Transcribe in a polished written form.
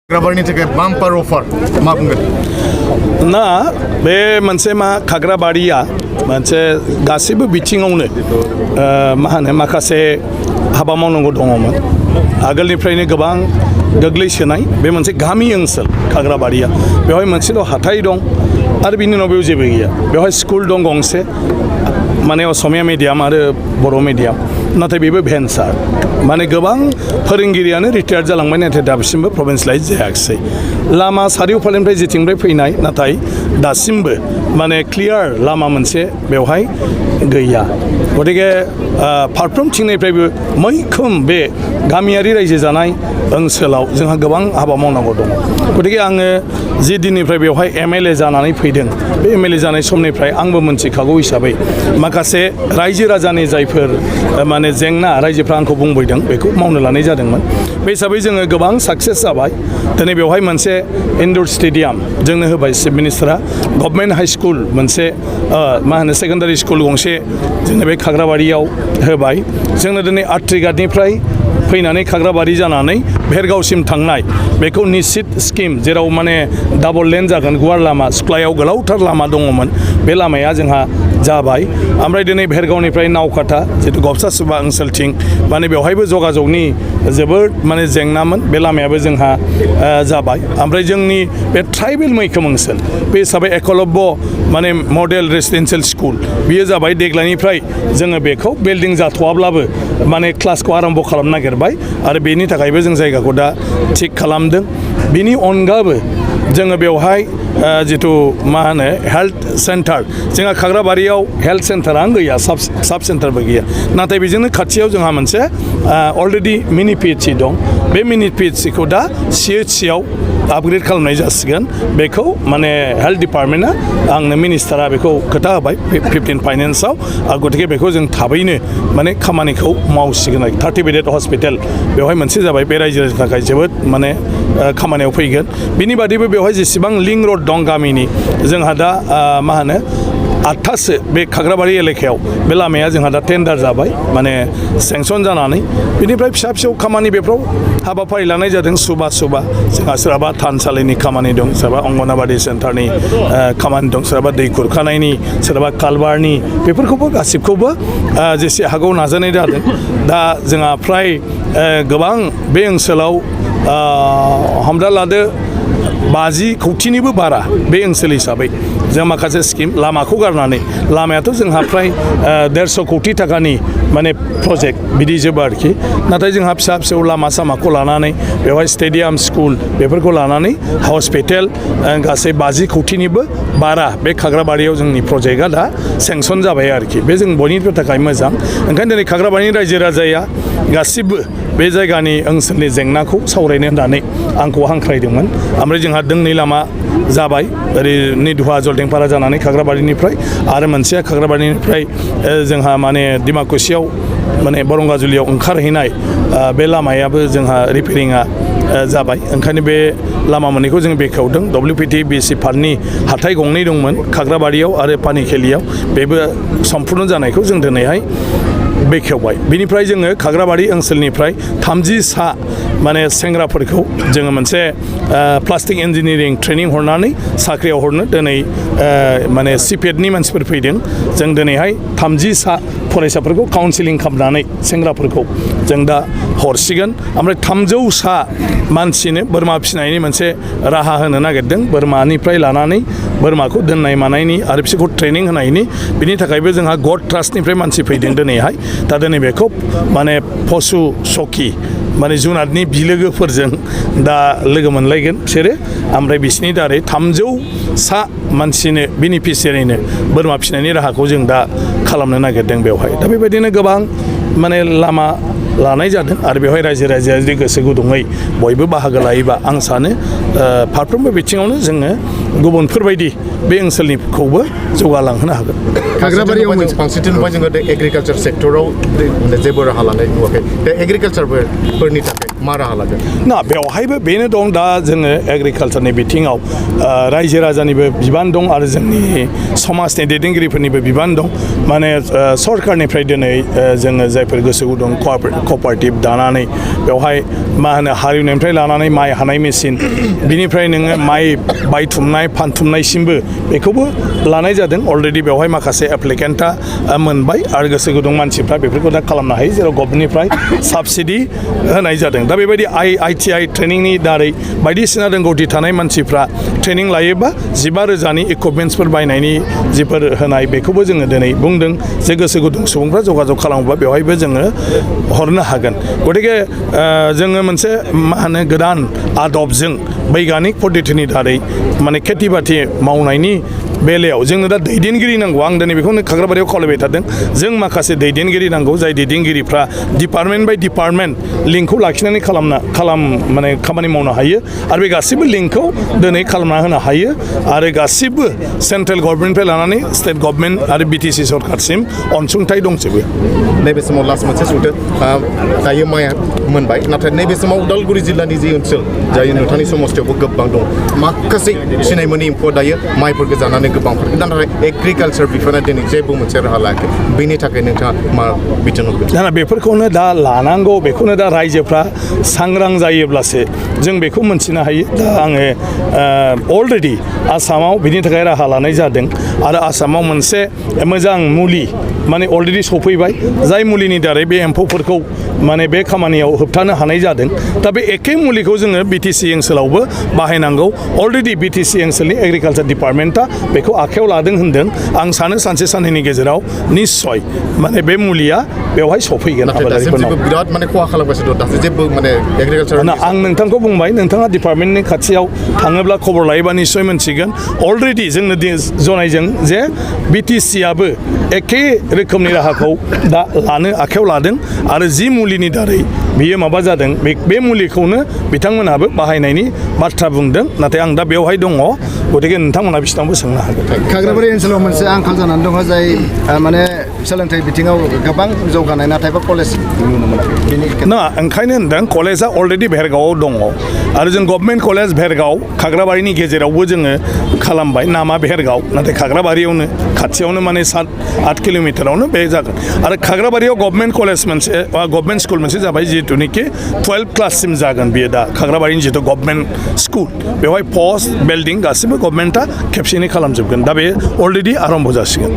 खाग्राबारिनि थाखाय बाम्पार अफार मा बुंगोन ना बे मोनसे मा खाग्राबारिया मोनसे गासैबो बिथिङावनो मा होनो माखासे हाबा मावनांगौ दङमोन आगोलनिफ्रायनो गोबां गोग्लैसोनाय बे मोनसे गामि ओनसोल खाग्राबारिया बेवहाय मोनसेल' हाथाय दं आरो बिनि उनाव बेयाव जेबो गैया बेवहाय स्कुल दं गंसे माने असमिया मिडियाम आरो बर' मिडियाम नाथाय बेबो भेन्सार माने गोबां फोरोंगिरियानो रिटायार्ड जालांबाय नाथाय दासिमबो प्रभिन्सियेलाइज जायाखिसै लामा सारिय'फालेनिफ्राय जेथिंनिफ्राय फैनाय नाथाय दासिमबो माने क्लियार लामा मोनसे बेवहाय गैया गतिके फारफ्रोमथिंनिफ्रायबो मैखोम बे गामियारि रायजो जानाय ओनसोलाव जोंहा गोबां हाबा मावनांगौ दङ गतिके आङो जि दिननिफ्राय बेवहाय एमएलए जानानै फैदों बे एमएलए जानाय समनिफ्राय आंबो मोनथिखागौ हिसाबै माखासे रायजो राजानि जायफोर माने जेंना रायजोफ्रा आंखौ बुंबोदों बेखौ मावनो लानाय जादोंमोन बे हिसाबै जोङो गोबां साक्सेस जाबाय दिनै बेवहाय मोनसे इनडोर स्टेडियाम जोंनो होबाय चिफ मिनिस्टारा गभर्नमेन्ट हाइ स्कुल मोनसे मा होनो सेकेन्डारि स्कुल गंसे जोंनो बे खाग्राबारियाव होबाय जोंनो दिनै आट्रिघाटनिफ्राय फैनानै खाग्राबारि जानानै भेरगावसिम थांनाय बेखौ निश्चित स्किम जेराव माने डाबल लेन जागोन गुवार लामा सिख्लायाव गोलावथार लामा दङमोन बे लामाया जोंहा जाबाय ओमफ्राय दिनै भेरगावनिफ्राय नावकाटा जितु गबसा सुबा ओनसोलथिं माने बेवहायबो जगाजगनि जोबोद माने जेंनामोन बे लामायाबो जोंहा जाबाय ओमफ्राय जोंनि बे ट्राइबेल मैखोम ओनसोल बे हिसाबै एकलव्य माने मडेल रेसिडेन्सियेल स्कुल बियो जाबाय देग्लायनिफ्राय जोङो बेखौ बिल्डिं जाथ'वाब्लाबो माने क्लासखौ आरम्भ खालामनो नागिरबाय आरो बेनि थाखायबो जों जायगाखौ दा थिग खालामदों बिनि अनगाबो जोङो बेवहाय जितु मा होनो हेल्थ सेन्टार जोंहा खाग्राबारियाव हेल्थ सेन्टारानो गैया साब सेन्टारबो गैया नाथाय बेजोंनो खाथियाव जोंहा मोनसे अलरेडि मिनि पिएचसि दं बे मिनि पिएचसिखौ दा सिएचसिआव आपग्रेड खालामनाय जासिगोन बेखौ माने हेल्थ डिपार्टमेन्टआ आंनो मिनिस्टारा बेखौ खोथा होबाय 15 फाइनेन्सआव गतिके बेखौ जों थाबैनो माने खामानिखौ मावसिगोन 30 बेडेड हस्पिटाल बेवहाय मोनसे जाबाय बे रायजोनि थाखाय जोबोद माने खामानियाव फैगोन बिनि बादैबो बेवहाय जेसेबां लिंक रड दं गामिनि जोंहा दा मा होनो 8थासो बे खाग्राबारि एलेकायाव बे लामाया जोंहा दा टेन्डार जाबाय माने सेंसन जानानै बिनिफ्राय फिसा फिसौ खामानि बेफ्राव हाबाफारि लानाय जादों सुबा जोंहा सोरहाबा थानसालिनि खामानि दं सोरहाबा अंगनाबादि सेन्टारनि खामानि दं सोरहाबा दै खुरखानायनि सोरहाबा कालबारनि बेफोरखौबो गासिबखौबो जेसे हागौ नाजानाय जादों दा जोंहा फ्राय गोबां बे ओनसोलाव हमना लादो 50 कौटिनिबो बारा बे ओनसोल हिसाबै जों माखासे स्किम लामाखौ गारनानै लामायाथ' जोंहा फ्राय 150 कौटि थाखानि माने प्रजेक्ट बिदि जोबो आरोखि नाथाय जोंहा फिसा फिसौ लामा सामाखौ लानानै बेवहाय स्टेडियाम स्कुल बेफोरखौ लानानै हस्पिटाल गासै 50 कौटिनिबो बारा बे खाग्राबारियाव जोंनि प्रजेक्टआ दा सेंसन जाबाय आरोखि बे जों बयनिबो थाखाय मोजां ओंखायनो दिनै खाग्राबारिनि रायजो राजाया गासिबो बे जायगानि ओनसोलनि जेंनाखौ सावरायनो होननानै आंखौ हांख्रायदोंमोन ओमफ्राय जोंहा दोंनै लामा जाबाय ओरै निधुवा जलदेंपारा जानानै खाग्राबारिनिफ्राय आरो मोनसेया खाग्राबारिनिफ्राय जोंहा माने डिमाकुसियाव माने बरंगाजुलियाव ओंखारहैनाय बे लामायाबो जोंहा रिपेरिंआ जाबाय ओंखायनो बे लामा मोननैखौ जों बेखेवदों WPT BC फान्डनि हाथाय गंनै दंमोन खाग्राबारियाव आरो पानिखेलियाव बेबो सम्पुर्ण जानायखौ जों दिनैहाय बेखेवबाय बिनिफ्राय जोङो खाग्राबारि ओनसोलनिफ्राय 30 सा माने सेंग्राफोरखौ जोङो मोनसे प्लास्टिक इन्जिनियारिं ट्रेनिं हरनानै साख्रियाव हरनो दिनै माने सिपेटनि मानसिफोर फैदों जों दिनैहाय 30 सा फरायसाफोरखौ काउन्सिलिं खालामनानै सेंग्राफोरखौ जों दा हरसिगोन ओमफ्राय 300 सा मानसिनो बोरमा फिसिनायनि मोनसे राहा होनो नागिरदों बोरमानिफ्राय लानानै बोरमाखौ दोननाय मानायनि आरो बिसोरखौ ट्रेनिं होनायनि बिनि थाखायबो जोंहा गड ट्रास्टनिफ्राय मानसि फैदों दिनैहाय दा दिनै बेखौ माने पशु सखि माने जुनारनि बिलोगोफोरजों दा लोगो मोनलायगोन बिसोरो ओमफ्राय बिसोरनि दारै 300 सा मानसिनो बेनिफिसियारिनो बोरमा फिसिनायनि राहाखौ जों दा खालामनो नागिरदों बेवहाय दा बेबायदिनो गोबां माने लामा लानाय जादों आरो बेवहाय रायजो राजाया जुदि गोसो गुदुङै बयबो बाहागो लायोबा आं सानो फारफ्रोमबो बिथिङावनो जोङो गुबुनफोरबायदि बे ओनसोलनिखौबो जौगालांहोनो हागोन खाग्राबारियाव फांसेथिंनिफ्राय जोङो एग्रिकालचार सेक्टराव जेबो राहा लानाय नुवाखै दा एग्रिकालचारफोरनि थाखाय मा राहा लागोन ना बेवहायबो बेनो दं दा जोङो एग्रिकालचारनि बिथिङाव रायजो राजानिबो बिबान दं आरो जोंनि समाजनि दैदेनगिरिफोरनिबो बिबान दं माने सरकारनिफ्राय दिनै जोङो जायफोर गोसो गुदुं कपारेटिभ दानानै बेवहाय मा होनो हालेवनायनिफ्राय लानानै माइ हानाय मेसिन बिनिफ्राय नोङो माइ बायथुमनाय फानथुमनायसिमबो बेखौबो लानाय जादों अलरेडि बेवहाय माखासे एप्लिकेन्टआ मोनबाय आरो गोसो गुदुं मानसिफ्रा बेफोरखौ दा खालामनो हायो जेराव गभर्नमेन्टनिफ्राय साबसिडि होनाय जादों दा बेबायदि ITI ट्रेनिंनि दारै बायदिसिना रोंगौथि थानाय मानसिफ्रा ट्रेनिं लायोबा 15,000नि इकुइपमेन्ट्सफोर बायनायनि जिफोर होनाय बेखौबो जोङो दिनै बुंदों जे गोसो गुदुं सुबुंफ्रा जगाजग खालामोबा बेवहायबो जोङो हरनो हागोन गतिके जोङो मोनसे मा होनो गोदान आदबजों बैगानिक पद्धतिनि दारै माने खेथि बाथि मावनायनि बेलायाव जोंनो दा दैदेनगिरि नांगौ आं दिनै बेखौनो खाग्राबारियाव खावलायबाय थादों जों माखासे दैदेनगिरि नांगौ जाय दैदेनगिरिफ्रा डिपार्टमेन्ट बाय डिपार्टमेन्ट लिंकखौ लाखिनानै माने खामानि मावनो हायो आरो बे गासैबो लिंकखौ दिनै खालामना होनो हायो आरो गासिबो सेन्ट्रेल गभर्नमेन्टनिफ्राय लानानै स्टेट गभर्नमेन्ट आरो BTC सरकारसिम अनसुंथाइ दंजोबो नैबे समाव लास्ट मोनसे सोंथि दायो माइआ मोनबाय नाथाय नैबे समाव उदालगुरि जिल्लानि जि ओनसोल जाय नोंथांनि समस्थियावबो गोबां दं माखासे सिनाय मोनै एम्फौ दायो माइफोरखौ जानानै गोबांफोरखौ नाथाय एग्रिकालचार बिफाना दिनै जेबो मोनसे राहा लायाखै बेनि थाखाय नोंथाङा मा बिथोन होगोन दाना बेफोरखौनो दा लानांगौ बेखौनो दा रायजोफ्रा सांग्रां जायोब्लासो जों बेखौ मोनथिनो हायो दा आङो अलरेडि आसामाव बिनि थाखाय राहा लानाय जादों आरो आसामाव मोनसे मोजां मुलि माने अलरेडि सफैबाय जाय मुलिनि दारै बे एम्फौफोरखौ माने बे खामानियाव होबथानो हानाय जादों दा बे एखे मुलिखौ जोङो BTC ओनसोलावबो बाहायनांगौ अलरेडि BTC ओनसोलनि एग्रिकालचार डिपार्टमेन्टआ बेखौ आखायाव लादों होनदों आं सानो सानसे साननैनि गेजेराव निस्सय माने बे मुलिया बेवहाय सफैगोन आबादारिफोरनाव बिराद माने खहा खालामगासिनो दं दासो जेबो माने एग्रिकालचार आं नोंथांखौ बुंबाय नोंथाङा डिपार्टमेन्टनि खाथियाव थाङोब्ला खबर लायोबा निस्सय मोनसिगोन अलरेडि जोंनो जनायजों जे BTCआबो एखे रोखोमनि राहाखौ दा लानो आखायाव लादों आरो जि मुलिनि दारै बियो माबा जादों बे मुलिखौनो बिथांमोनहाबो बाहायनायनि बाथ्रा बुंदों नाथाय आं दा बेवहाय दङ गतिके नोंथांमोनहा बिसिनावबो सोंनो हागोन खाग्राबारि ओनसोलाव मोनसे आंखाल जानानै दङ जाय माने सोलोंथाइ बिथिङाव गोबां जौगानाय नाथायबा कलेज नुनो मोना ना ओंखायनो होनदों कलेजआ अलरेडि भेरगावआव दङ आरो जों गभर्नमेन्ट कलेज भेरगाव खाग्राबारिनि गेजेरावबो जोङो खालामबाय नामा भेरगाव नाथाय खाग्राबारियावनो खाथियावनो माने 7-8 किल'मिटारावनो बे जागोन आरो खाग्राबारियाव गभर्नमेन्ट कलेज मोनसे गभर्नमेन्ट स्कुल मोनसे जाबाय जिहेतुनिखि 12 क्लाससिम जागोन बियो दा खाग्राबारिनि जिहेतु गभर्नमेन्ट स्कुल बेवहाय पस्ट बिल्डिं गासिबो गभर्नमेन्टआ खेबसेनो खालामजोबगोन दा बे अलरेडि आरम्भ जासिगोन